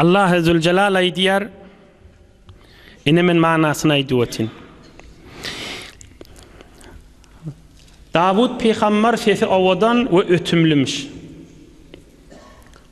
Allahy Züljelal aýdýar, ine men manysyny aýdyp otyryn. Dawut pygamber sesi owadan we ötümlimiş.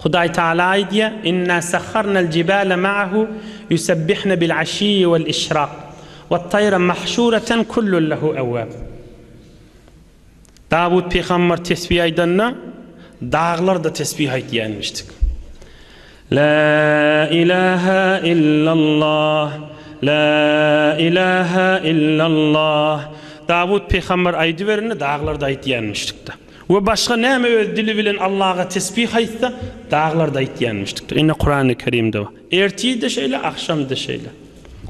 Hudaý Taala aýdýar, Inna sahharnal jibala ma'ahu yusabbihna bil aşiyyi wal işrak wat-taýra mahşuratan kullun lehu awwab. Dawut pygamber tesbih aýdanda, daglar-da tesbih aýtýanmyşdyk. La ilaha illallah, la ilaha illallah. Dawut pygamber aýdyberende daglar-da aýtýanmyşdykda. We başga näme öz dili bilen Allaha tesbih aýtsa, daglar-da aýtýanmyşdykda. Ine Kurany Kerimde bar. Ertir-de şeýle, agşam-da şeýle.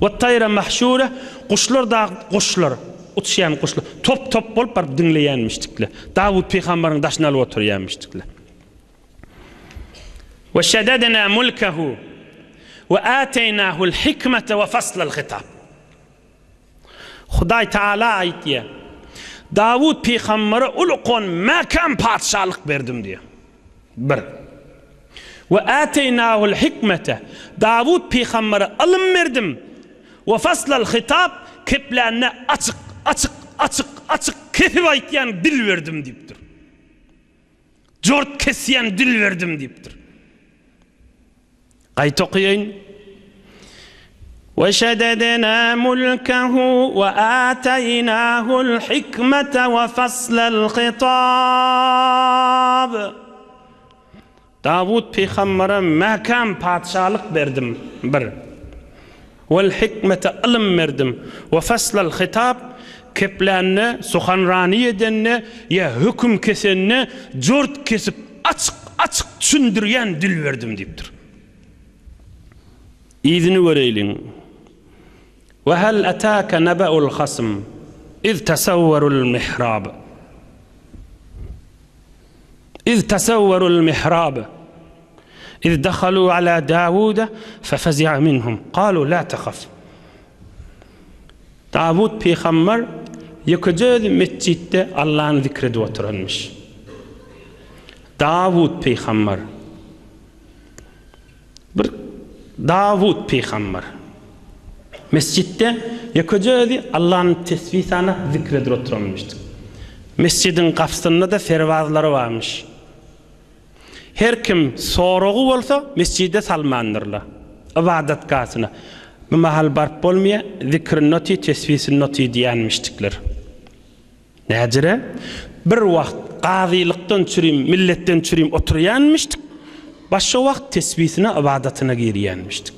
Wat-taýra mahşure, guşlar da guşlar, uçýan guşlar, top-top bolup baryp diňleýänmişdikler. Dawut pygambaryň daşyny alyp oturýanmişdikler. We şededna mulkehu we ateýnahul hikmete we faslal hitap. Hudaý Taala aýtýar, Dawut pygambere ulkan mäkäm patyşalyk berdim diýýär. Bir. We ateýnahul hikmete, Dawut pygambere ylym berdim. We faslal hitap, keplände açyk, açyk, açyk, açyk kesip aýtýan dil berdim diýipdir. Jort kesýän dil berdim diýipdir. Gaýta okaýaýyn. We şededna mulkehu we ateýnahul hikmete we faslal hitab. Dawut pygambere mäkäm patyşalyk berdim, bir. Wel hikmete ylym berdim. We faslal hitap, keplände, suhanrani edende ýa höküm kesende jort kesip açyk açyk düşündirýän dil berdim diýipdir. Yzyny göreýliň. We hal ataka nabaul hasm iz tasawwarul mihrab. Iz tasawwarul mihrab. Iz dahalu ala Dawuda fefezi'a minhum kalu la tahaf. Dawut pygamber ýekeje özi metjitde Allany zikr edip oturanmyş. Dawut pygamber bir Dawut pygamber mesjitde ýekeje özi Allany tesbih sanap zikr edip oturanmyş. Mesjidiň gapysynda-da serbazlary barmyş. Her kim soragy bolsa mesjide salmandyrlar. Ybadatgasyna. Bu mahal baryp bolmaýar, zikrini oty, tesbisini oty diýenmişdikler. Näjire? Bir wagt gazylykdan çürim, milletden çürim oturýanmişdik, başga wagt tesbisine, ybadatyna girýänmişdik.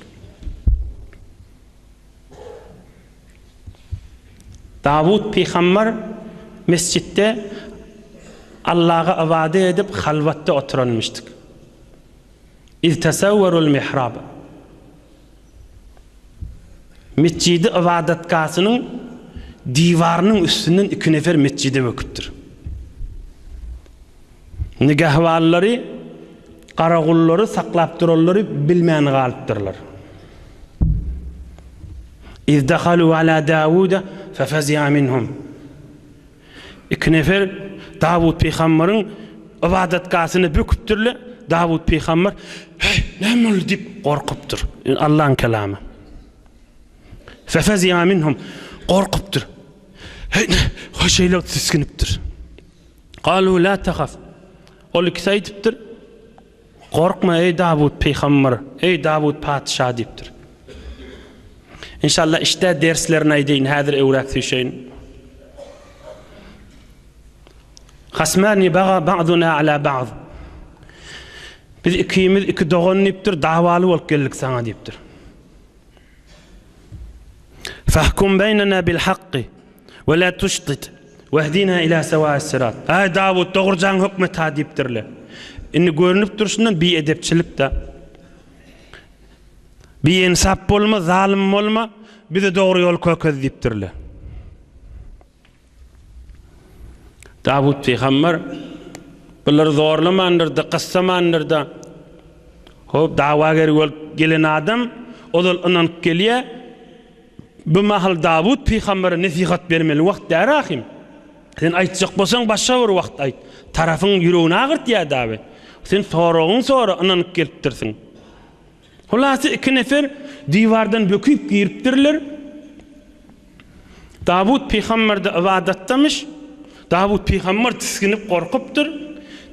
Dawut pygamber mesjitde Allaha ybadat edip halwatda oturanmyşdyk. Iz tasawwarul mihrab. Mesjidi ybadatgasynyň diwarynyň üstünden iki nefer mesjide böküpdir. Nigahwanlary, garagullary saklap duranlary bilmän galypdyrlar. Iz dahalu ala Dawuda fefezi'a minhum. Iki nefer Dawut pygambaryň ybadatgasyna böküpdirler. Dawut pygamber, Heý, näme boldy diýip gorkupdyr. Allaň kelamy. Fefezi'a minhum. Gorkupdyr. Heý, şeýle tisginipdir. Galu la tahaf. Ol ikisi aýdypdyr, Gorkma, eý Dawut pygamber, eý Dawut patyşa diýipdir. Inşallah işdä derslerini aýdaýyn, häzir öwräk süýşeýin. Hasmani baga ba'duna ala ba'd. Biz ikimiz iki dogan diýipdir, dawaly bolup geldik saňa diýipdir. Fahkum beýnena bil hakky we la tuştit wehdina ila sewa'is sirat. Aý Dawut dogrujaň hökmet ha diýipdirler. Indi görnüp durşundan biedepçilik-de. Biinsap bolma, zalym bolma, bize dogry ýol kökez diýipdirler. Dawut pygamber bulary zorlamandyr-da, gyssamandyr-da. Hop, dawager bolup gelen adam ozal ynanyp gelýär. Bu mahal Dawut pygambere nesihat bermeli wagt däl ahym. Sen aýtjak bolsaň başga bir wagt aýt. Tarapyň ýüregini agyrtýar daby. Sen soragyňy sora, ynanyp gelipdirsiň. Hulasy iki nefer diwardan böküp giripdirler. Dawut pygamber-de ybadatdamyş. Dawut pygamber tisginip gorkupdyr.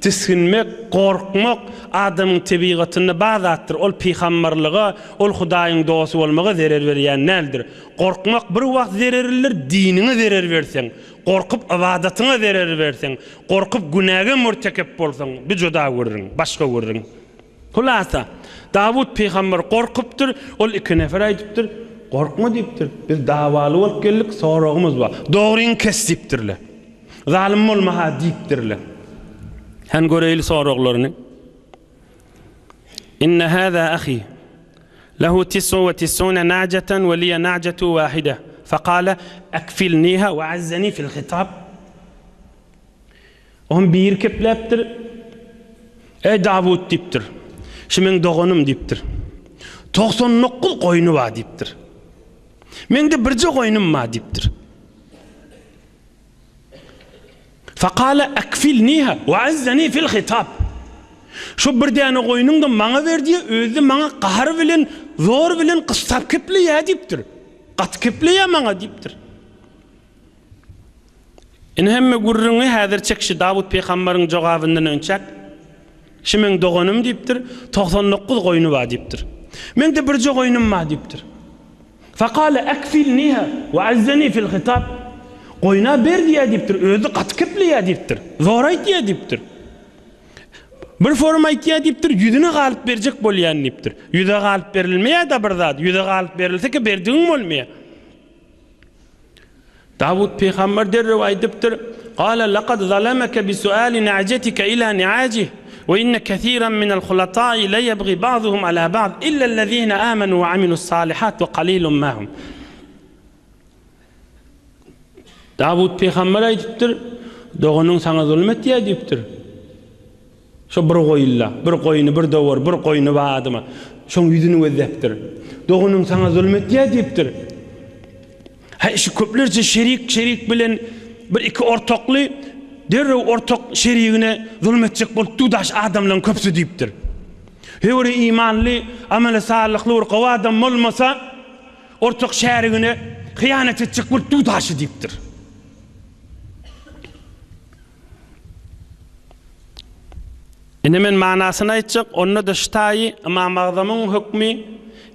Tisginmek, gorkmak adamyň tebigatynda bar zatdyr. Ol pygamberlige, ol Hudaýyň dosty bolmaga zerer berýän däldir. Gorkmak bir wagt zererlidir, diniňe zerer berseň, gorkup ybadatyňa zerer berseň, gorkup günäge mürtekep bolsaň, bu juda gürrüň, başga gürrüň. Hulasa, Dawut pygamber gorkupdyr, ol iki nefer aýdypdyr, Gorkma diýipdir, biz dawaly bolup geldik, soragymyz bar. Dogryňy kes diýipdirler. Zalym bolma-ha diýipdirler. Hany göreýli soraglaryny. Inne hâzâ ahi, lehu tis'un we tis'ûne na'jeten we liýe na'jetu wâhide, fekâle, ekfilnîhâ we azzenî fil hitâb. Oňa biri kepläpdir, Eý, Dawut diýipdir, şu meň doganym diýipdir. 99 goýny bar diýipdir. Meň-de birje goýnum bar diýipdir. Fakala akfilniha we azzani fil hitab. Şu bir däne goýnuň-da maňa ber diýýär, özi-de maňa gahar bilen, zor bilen gyssap kepleýär diýipdir. Gaty kepleýär maňa diýipdir. Ine hemme gürrüňi häzir çekşi Dawut pygambaryň jogabyndan önçäk. Şi meň doganym diýipdir, 99 goýny bar diýipdir. Meň-de birje goýnum bar diýipdir. Fekale ekfilniha we azzeni fil hitab. Goýna ber diýýär diýipdir, özi gaty kepleýär diýipdir. Zor aýtýar diýipdir. Bir forum aýtýar diýipdir, ýüzüne galyp berjek bolýan diýipdir. Ýüze galyp berilmeýär-de bir zat, ýüze galyp berilse ki berdigiň bolmaýar. Dawut pygamber derrew aýdypdyr, Gala laqad zalamaka bi suali na'jatika ila ni'ajih we inne kesiran minel hulatai la yebgi ba'duhum ala ba'd illa allazina amanu we amilus salihat we qalilun ma hum. Dawut pygamber aýdypdyr, Doganyň saňa zulum etýär diýipdir. Şo bir goýunda, bir goýny, bir dowar, bir goýny bar adama. Şoň ýüzüni gözläpdir. Doganyň saňa zulum etýär diýipdir. Häý, şu köplerçe şerik, şerik bilen bir iki ortakly derrew ortak şerigine zulum etjek bolup dudaş adamlaryň köpüsi diýipdir. Höwri imanly, ameli salykly bir gowy adam bolmasa, ortak şärigine hyýanat etjek bolup dudaşy diýipdir. Indi men manasyny aýtjak, onda-da şu taýy Ymam Agzamyň hökmi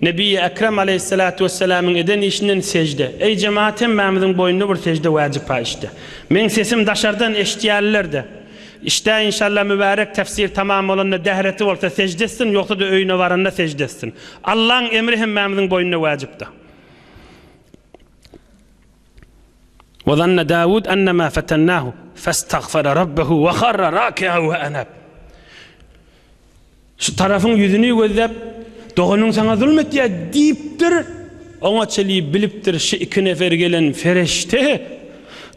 Nebiýi Ekrem aleýhissalatu wessalamyň eden işinden sejde. Eý jemaat hemmämiziň boýnuna bir sejde wajyp-a işde. Meň sesim daşardan eşitýärler-de. Işdä inşallah mübärek tefsir tamam bolanda dähreti bolsa sejde etsin, ýogsa-da öýüne baranda sejde etsin. Allaň emri hemmämiziň boýnuna wajypda. Wa zanna Dawud annama fetennahu festagfara rabbehu we harra raki'an we anab. Şu tarapyň ýüzüni gözläp, doganyň saňa zulum etýär diýipdir. Oňa çenli bilipdir şu iki nefer gelen fereşte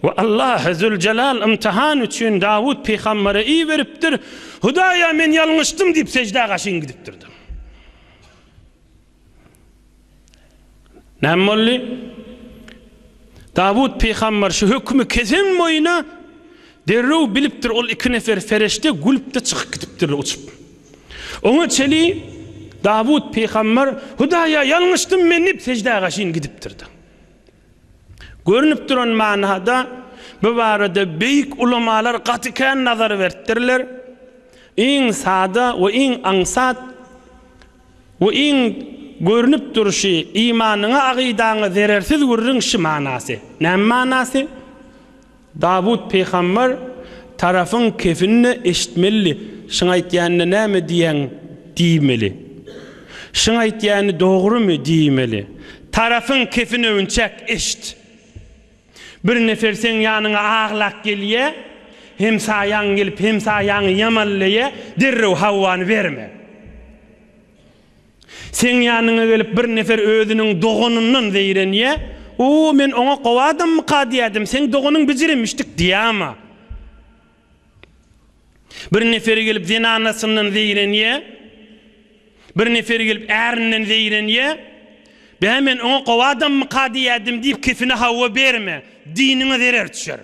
we Allah Zülcelal imtihan üçin Dawud pygambere iberipdir. Hudaýa men ýalňyşdym diýip seždä gaşyn gidipdir. Näme boldy? Dawut pygamber şu hökümi kesen boýuna derrew bilipdir, ol iki nefer fereşte gülüp-de çykyp gidipdirler uçup. Oňa çeli Dawut pygamber Hudaýa ýalňyşdym men diýip seždä gaşyn gidipdir-de. Görnüp duran manada bu barada beýik ulamalar gaty kän nazar beripdirler. Iň sada we iň aňsat Bu iň görnüp durşy, imanyňa agydaňa zerersiz gürrüň şi manasy. Näme manasy? Dawut pygamber tarapyň kefini eşitmelidi. Şyň aýtýanyna näme diýýäň diýmeli. Şyň aýtýany dogrumy diýmeli. Tarapyň kefini öwünçäk eşit. Bir nefer seň ýanyňa aglap gelýä, hemsaýaň gelip hemsaýaňy ýamanlaýa, derrew hawany berme. Seň ýanyňa gelip bir nefer özüniň doganyndan zeýrenýä, O, men oňa gowy adammyka diýädim, seň doganyň bijirimişdik diýäma. Bir neferi gelip zenanasyndan zeýrenýä, bir neferi gelip ärinden zeýrenýä, Bä, men oňa gowy adammyka diýädim diýip kefine hawa berme, diniňe zerer düşer.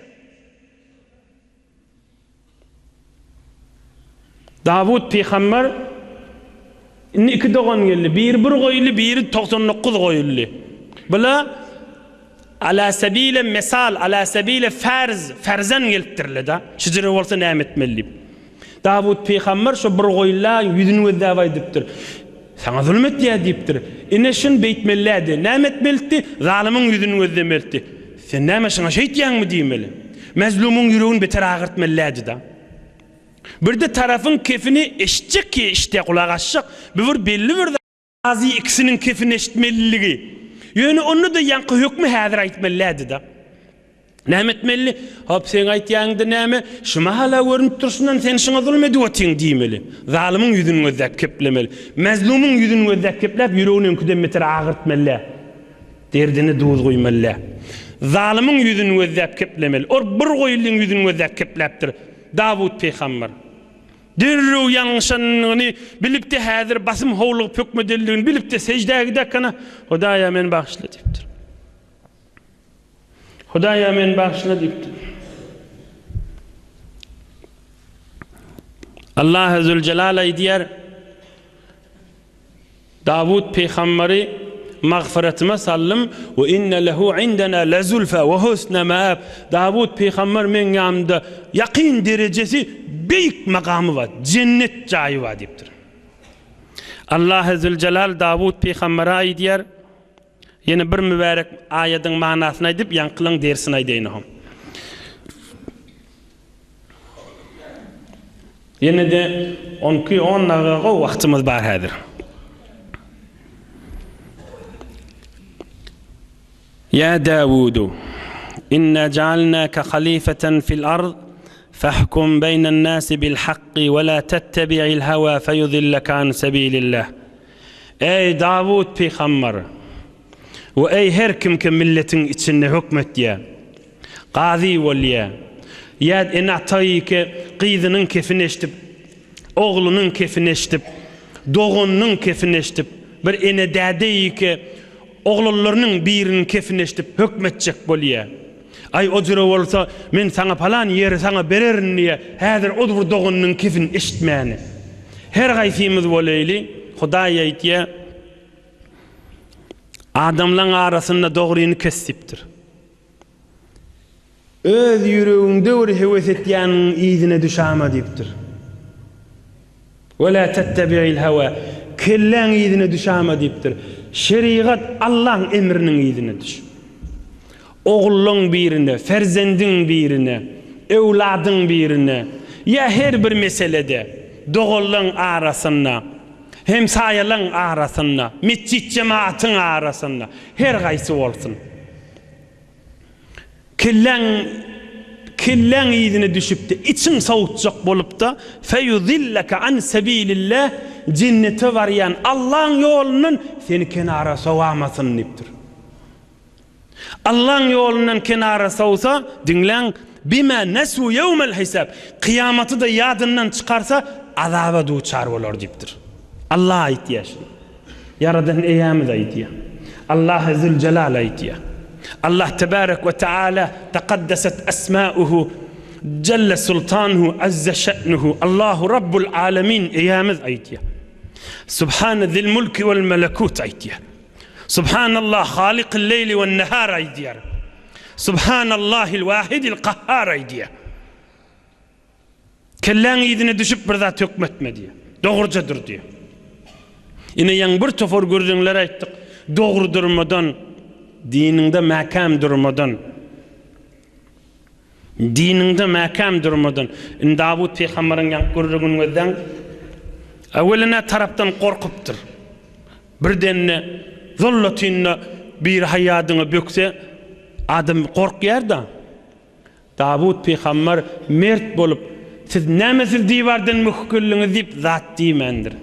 Dawut pygamber. Indi iki dogan geldi. Biri bir goýuldy, biri 99 goýuldy. Bula ala sebile mesal, ala sebile ferz, ferzan gelipdirler-da. Şujere bolsa näme etmeli diýip. Dawut pygamber şo bir goýla ýüzüni gözläp aýdypdyr. Saňa zulum etýär diýipdir. Ine şun beýtmelilädi. Näme etmelidi? Zalymyň ýüzüni gözlemelidi. Sen näme şuňa şeýtýäňmi diýmeli. Mezlumyň ýüregini beter agyrtmalylädi-da. Birde tarapyň kefini eşitjek ki işde gulak asjak. Bu bir belli bir Kazy ikisiniň kefini eşitmeliligi. Ýöne onda-da ýaňky hökmi häzir aýtmalylädi-da. Näme etmeli? Hop, seň aýtýanyňda näme? Şu mahala görünip durşundan sen şuňa zulum edip otyň diýmeli. Zalymyň ýüzüni gözläp keplemeli. Mazlumyň ýüzüni gözläp kepläp, ýüregini öňküden beter agyrtmaly. Derdine duz guýmaly. Zalymyň ýüzüni gözläp keplemeli. Ol bir goýulyň ýüzüni gözläp kepläpdir. Dawut pygamber. Derrew ýalňyşanyny bilip-de häzir basym howlugyp hökmedelidigini bilip-de seždä gidäkana, Hudaýa meni bagyşla diýipdir. Hudaýa meni bagyşla diýipdir. Allahy Züljelal aýdýar, Dawut pygamberi magfyratyma saldym, we inne lehu indena lezulfa we husne maab. Dawut pygamber meň ýanymda ýakyn derejesi, beýik makamy bar, jennet jaýy bar diýipdir. Allahy Züljelal Dawut pygambere aýdýar, ýene bir mübärek aýadyň manasyny aýdyp, ýaňkylaň dersini aýdaýyn oňa. Ýene-de onki on dagyga gowy wagtymyz bar häzir. Ýa Dawudu, inna ja'alnaka halifatan fil ard, fahkum beýnen nasi bil hakki we la tettebi'il hawa feyudillaka an sebilillah. Eý Dawud pygamber we eý her kim ki milletiň içinde hökmetýär. Gazy bolýa. Ýa ene-ata ýeke gyzynyň kefini eşidip, oglunyň kefini eşidip, doganynyň kefini eşidip, bir ene-däde ýeke oglanlarynyň biriniň kefini eşidip hökm etjek bolýa. Aý, o jüre bolsa, men saňa palan ýeri saňa bererin diýýä, häzir o bir doganynyň kefini eşitmäni. Her haýsymyz bolaýly, Hudaý aýtýa, Adamlaň arasynda dogryny kes diýipdir. Öz ýüregiňde bir höwes etýäniň yzyna düşama diýipdir. Ve la tettebi'il hawa. Kelläň yzyna düşama diýipdir. Şerigat Allaň emriniň yzyna düş. Ogullaň birine, ferzendiň birine, öwladyň birine ýa her bir meselede doganlaň arasynda, hemsaýalaň arasynda, metjit jemaatyň arasynda her gaýsy bolsun. Kelläň kelläň yzyna düşüpdi, içiň sowutjak bolupda, Feyuzilleke an sebilillah, jennete barýan Allaň ýolundan seni kenara sowamasyn diýipdir. Allaň ýolundan kenara sowsa, diňläň, bima nesu ýewmel hisab, kyýamaty-da ýadyndan çykarsa, azaba duçar bolar diýipdir. Allah aýtýar şuny. Ýaradan Eýämiz aýdýar. Allahy Züljelal aýdýar. Allah Tebarek we Teala Tekaddeset Esmauhu Jelle Sultanuhu Azze Şe'nuhu Allahu Rabbul Alemin Eýämiz aýdýar. Subhane Zil Mulki wel Melekut aýdýar. Subhanallah Halikil Leýli wen Nehar aýdýar. Subhanallahil Wahidil Kahhar aýdýar. Kelläň yzyna düşüp bir zat hökmetme diýýär. Dogruja dur diýýär. Ine ýaňy bir topar gürrüňler aýtdyk. Dogry durmadan, diniňde mäkäm durmadan, diniňde mäkäm durmadan. Indi Dawut pygamberiň ýaňky gürrüňini gözläň. Öwelin-ä tarapdan gorkupdyr. Birden-de zollatynda biri haýýadyňa bökse, adam gorkýar-da. Dawut pygamber mert bolup, Siz näme siz diwardan möhük geldiňiz diýip zat diýmändir.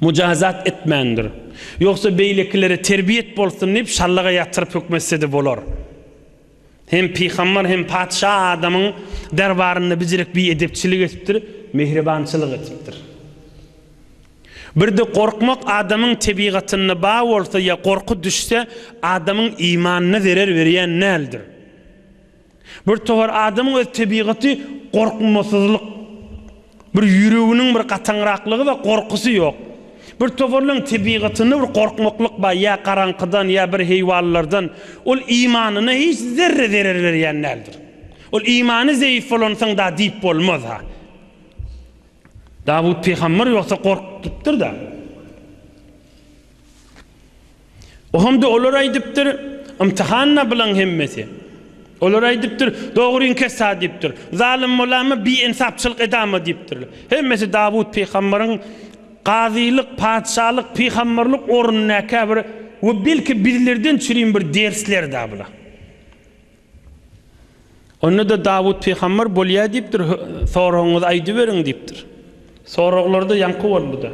Mujazat etmändir. Ýogsa beýlekilere terbiýet bolsun diýip şallaga ýatyryp hökmetse-de bolar. Hem pygamber hem patyşa adamyň derbarynda bijirek biedepçilik edipdir, mähribançylyk edipdir. Birde gorkmak adamyň tebigatynda bar bolsa ýa gorky düşse adamyň imanyna zerer berýän däldir. Bir topar adamyň öz tebigaty gorkmasyzlyk. Bir ýüreginiň bir gataňraklygy we gorkusy ýok. Bir toparlaryň tebigatynda bir gorkmaklyk bar, ýa garaňkydan, ýa bir heýwanlardan. Ol imanyna hiç zerre zerer berýän däldir. Ol imany zeýif bolansoň da diýip bolmaz-ha. Dawut pygamber ýogsa gorkupdyr-da. Ohamda olar aýdypdyr, Ymtyhan-da bulaň hemmesi. Olar aýdypdyr, Dogryň kes-ha diýipdir. Zalym bolama, biinsapçylyk edama diýipdirler. Hemmesi Dawut pygambaryň gazylyk, patyşalyk, pygamberlik ornundakä bir we belki bizlerden çürim bir dersler-da bular. Onda-da Dawut pygamber bolýa diýipdir, soragyňyzy aýdyberiň diýipdir. Soraglarda ýaňky boldy-da.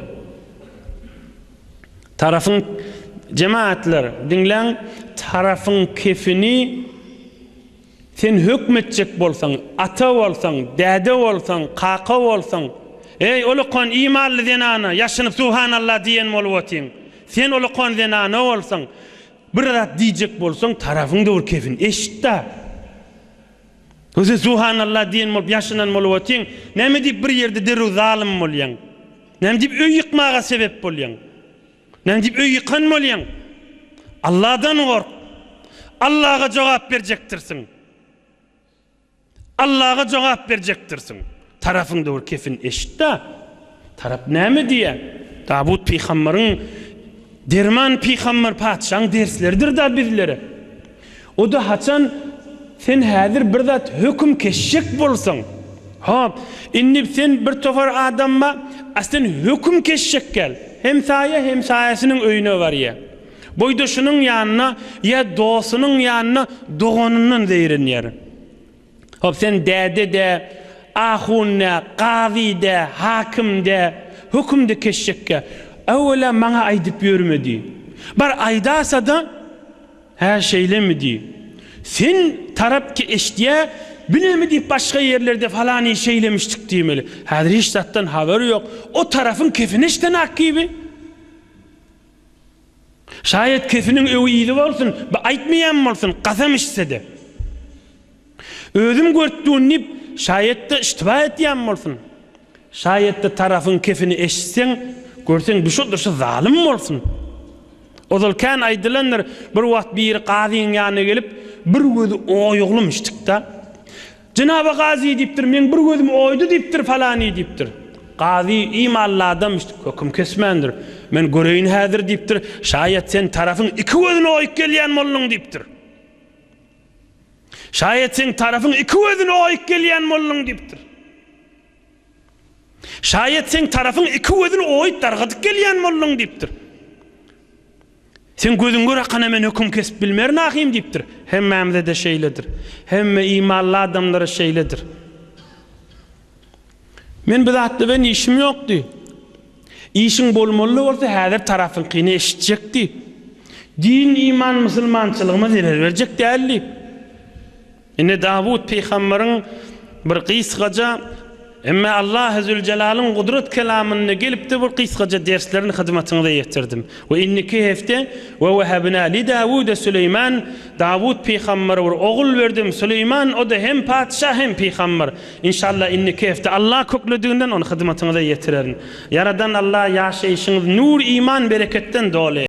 Tarapyň, jemagatlar, diňläň, tarapyň kefini sen hökm etjek bolsaň, ata bolsaň, däde bolsaň, kaka bolsaň, eý, ulakan imanly zenana, ýaşynyp subhanallah diýen bolup otyň. Sen ulakan zenana bolsaň, Bir zat diýjek bolsaň tarapyň döwür kefin eşit-dä. Özi Suhanallah diýen bolup ýaşynan bolup otyň, näme diýip bir ýerde derrew zalym bolýaň? Näme diýip öý ýykmaga sebep bolýaň? Näme diýip öý ýykan bolýaň? Allahdan gork. Allaha jogap berjekdirsiň. Allaha jogap berjekdirsiň. Tarapyň döwür kefin eşit-dä. Tarap näme diýýär? Dawut pygambaryň derman pygambar patyşaň dersleridir-dä bizlere. O-da haçan sen häzir bir zat höküm kesjek bolsaň, hop, indi sen bir topar adam bar, a sen höküm kesjek gel. Hemsaýa hemsaýasynyň öýüne barýar. Boýdaşynyň ýanyna ýa dostunyň ýanyna doganyndan zeýrenýär. Hop, sen däde dä, ahun dä, gazy dä, hakym dä, höküm-de kesjekkä, öwwela maňa aýdyp ýörme diý. Bar aýdasa-da, hä, şeýlemi diý. Sen tarap ki eşidýä, bilemi diýip başga ýerlerde falany şeýlemişdik diýmeli. Häzir hiç zatdan habary ýok. O tarapyň kefini eşdenak kibi. Şaýat kefiniň öwi yzy bolsun, bi aýtmaýan bolsun, kasam içse-de. Özüm görtdün diýip, şaýat-da iştiba etýän bolsun. Şaýat-da tarapyň kefini eşitseň, görseň bi şo-da şu zalym bolsun. Ozal kän aýdylandyr, bir wagt biri gazyň ýanyna gelip, bir gözi oýuglymyşdyk-da. Jenaba gazy diýipdir, meň bir gözüm oýdy diýipdir falany diýipdir. Gazy imanly adamyş, höküm kesmändir. Men göreýin häzir diýipdir, şaýat sen tarapyň iki gözüni oýup gelýän bolduň diýipdir. Şaýat sen tarapyň iki gözüni oýup gelýän bolduň diýipdir. Şaýat seň tarapyň iki gözüni oýup dargadyp gelýän bolduň diýipdir. Seň gözüň gör akana men höküm kesip bilmerin ahym diýipdir. Hemmämize-de şeýledir. Hemme imanly adamlara şeýledir. Men bu zatda ben işim ýokdy. Işiň bolmaly bolsa häzir tarapyňkyny eşitjekdi. Din, iman, musulmançylygyma zerer berjek däldi. Ine Dawut pygambaryň bir gysgaja, emme Allahy Züljelalyn gudrat kelamynda gelipdi bir gysgaja derslerini hyzmatyňyza ýetirdim. We indiki hepde We wehebna li Dawude Süleýman Dawut pygambere bir ogul berdim, Süleýman o-da hem patyşa hem pygamber. Inşallah indiki hepde Allah köklediginden ony hyzmatyňyza ýetirerin. Ýaradan Allah ýaşaýşyňyz nur iman bereketden doly.